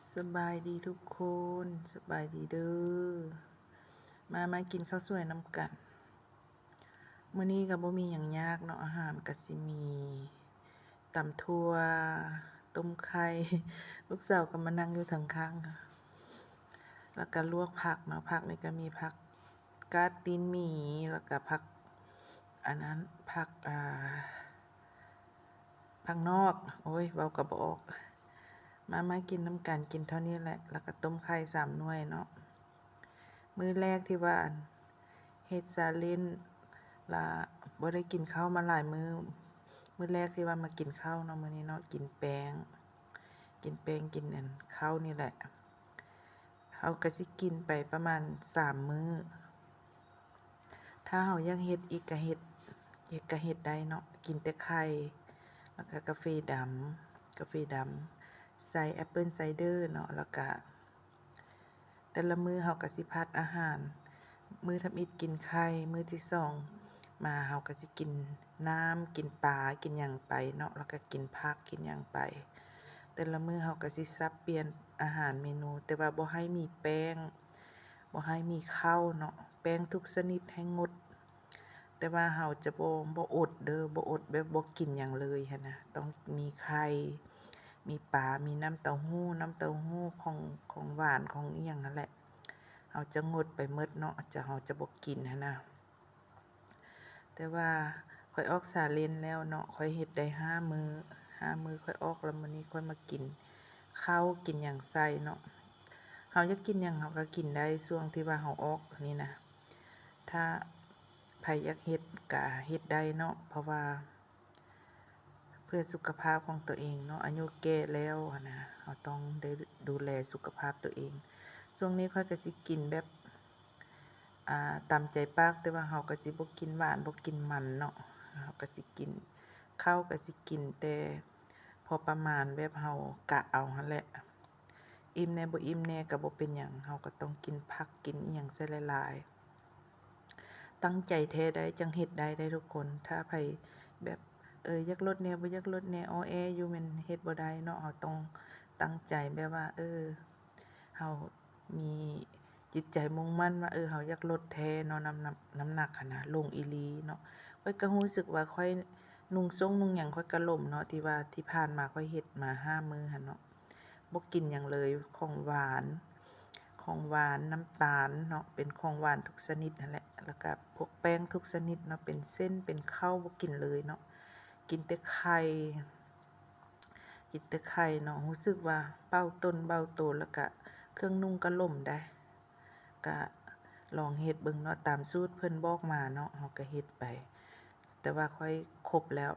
ສະບາຍດີທຸກຄົນ ສະບາຍດີເດີ້ ມາ ມາກິນເຂົ້າສວຍນຳກັນ. ມື້ນີ້ກໍບໍ່ມີຫຍັງຍາກເນາະ ອາຫານກໍຊິມີຕຳຖົ່ວ ຕົ້ມໄຂ່ ລູກສາວກໍມານັ່ງຢູ່ທາງຂ້າງ ແລ້ວກໍລວກຜັກເນາະ ຜັກນີ້ກໍມີຜັກກາດຕີນໝີ ແລ້ວກໍຜັກ ອັນນັ້ນ ຜັກ ອ່າ ຜັກນອກ ໂອ້ຍ ເວົ້າກໍບໍ່ອອກ. ມາ ມາກິນນຳກັນ ກິນເທົ່ານີ້ແຫຼະ ແລ້ວກໍຕົ້ມໄຂ່ສາມໜ່ວຍເນາະ. ມື້ແລກທີ່ວ່າ ອັນ ເຮັດຊາເລນ ລະບໍ່ໄດ້ກິນເຂົ້າມາຫຼາຍມື້ ມື້ແລກທີ່ວ່າມາກິນເຂົ້າເນາະ ມື້ນີ້ເນາະ ກິນແປ້ງ ກິນແປ້ງ ກິນອັນເຂົ້ານີ້ແຫຼະ. ເຮົາກໍຊິກິນໄປປະມານສາມມື້. ຖ້າເຮົາຢາກເຮັດອີກກໍເຮັດ ເຮັດກໍເຮັດໄດ້ເນາະ ກິນແຕ່ໄຂ່ ແລ້ວກໍກາເຟດຳ ກາເຟດຳ ໃສ່ແອັບເປິນໄຊເດີເນາະ ແລ້ວກໍແຕ່ລະມື້ເຮົາກໍຊິຜັດອາຫານ ມື້ທຳອິດກິນໄຂ່ ມື້ທີສອງມາເຮົາກໍຊິກິນນ້ຳ ກິນປາ ກິນຫຍັງໄປເນາະ ແລ້ວກໍກິນຜັກ ກິນຫຍັງໄປ. ແຕ່ລະມື້ເຮົາກໍຊິສັບປ່ຽນອາຫານເມນູ ແຕ່ວ່າບໍ່ໃຫ້ມີແປ້ງ ບໍ່ໃຫ້ມີເຂົ້າເນາະ ແປ້ງທຸກຊະນິດໃຫ້ງົດ. ແຕ່ວ່າເຮົາຈະບໍ່ ບໍ່ອົດເດີ້ ບໍ່ອົດແບບບໍ່ກິນຫຍັງເລີຍຫັ້ນນະ ຕ້ອງມີໄຂ່ ມີປາ ມີນ້ຳເຕົ້າຫູ້ ນ້ຳເຕົ້າຫູ້ ຂອງ ຂອງຫວານ ຂອງອີ່ຫຍັງຫັ້ນແຫຼະ ເຮົາຈະງົດໄປໝົດເນາະ ຈະ ເຮົາຈະບໍ່ກິນຫັ້ນນະ. ແຕ່ວ່າຂ້ອຍອອກຊາເລນແລ້ວເນາະ ຂ້ອຍເຮັດໄດ້ຫ້າມື້ ຫ້າມື້ຂ້ອຍອອກ ແລ້ວມື້ນີ້ຂ້ອຍມາກິນເຂົ້າ ກິນຫຍັງໃສ່ເນາະ. ເຮົາຢາກກິນຫຍັງເຮົາກໍກິນໄດ້ ຊ່ວງທີ່ວ່າເຮົາອອກນີ້ນະ ຖ້າໃຜຢາກເຮັດກໍເຮັດໄດ້ເນາະ ເພາະວ່າເພື່ອສຸຂະພາບຂອງຕົວເອງເນາະ ອາຍຸແກ່ແລ້ວຫັ້ນນະ ເຮົາຕ້ອງໄດ້ດູແລສຸຂະພາບຕົວເອງ. ຊ່ວງນີ້ຂ້ອຍກໍຊິກິນແບບ ອ່າ ຕາມໃຈປາກ ແຕ່ວ່າເຮົາກໍຊິບໍ່ກິນຫວານ ບໍ່ກິນມັນເນາະ ເຮົາກໍຊິກິນ ເຂົ້າກໍຊິກິນແຕ່ພໍປະມານ ແບບເຮົາກະເອົາຫັ້ນແຫຼະ ອີ່ມແດ່ບໍ່ອີ່ມແດ່ກໍບໍ່ເປັນຫຍັງ ເຮົາກໍຕ້ອງກິນຜັກ ກິນອີ່ຫຍັງໃສ່ຫຼາຍໆ. ຕັ້ງໃຈແທ້ໄດ໋ ຈັ່ງເຮັດໄດ້ໄດ໋ທຸກຄົນ ຖ້າໃຜແບບ ເອີ ຢາກລົດແດ່ ບໍ່ຢາກລົດແດ່ ອໍແອຢູ່ ແມ່ນເຮັດບໍ່ໄດ້ເນາະ. ເຮົາຕ້ອງຕັ້ງໃຈແບບວ່າ ເອີ ເຮົາມີຈິດໃຈມຸ່ງໝັ້ນວ່າ ເອີ ເຮົາຢາກລົດແທ້ເນາະ ນ້ຳໜັກ ນ້ຳໜັກຫັ້ນນະ ລົງອີ່ຫຼີເນາະ. ຂ້ອຍກໍຮູ້ສຶກວ່າຂ້ອຍນຸ່ງສົ້ງນຸ່ງຫຍັງຂ້ອຍກໍຫຼົ່ມເນາະ ທີ່ວ່າທີ່ຜ່ານມາຂ້ອຍເຮັດມາຫ້າມື້ຫັ້ນເນາະ ບໍ່ກິນຫຍັງເລີຍ ຂອງຫວານ ຂອງຫວານ ນ້ຳຕານເນາະ ເປັນຂອງຫວານທຸກຊະນິດຫັ້ນແຫຼະ ແລ້ວກໍພວກແປ້ງທຸກຊະນິດເນາະ ເປັນເສັ້ນ ເປັນເຂົ້າ ບໍ່ກິນເລີຍເນາະ ກິນແຕ່ໄຂ່ ກິນແຕ່ໄຂ່ເນາະ. ຮູ້ສຶກວ່າເບົາຕົນເບົາໂຕ ແລ້ວກະເຄື່ອງນຸ່ງກະຫຼົ່ມໄດ໋ ກະລອງເຮັດເບິ່ງເນາະ ຕາມສູດເພິ່ນບອກມາເນາະ ເຮົາກະເຮັດໄປ. ແຕ່ວ່າຂ້ອຍຄົບແລ້ວ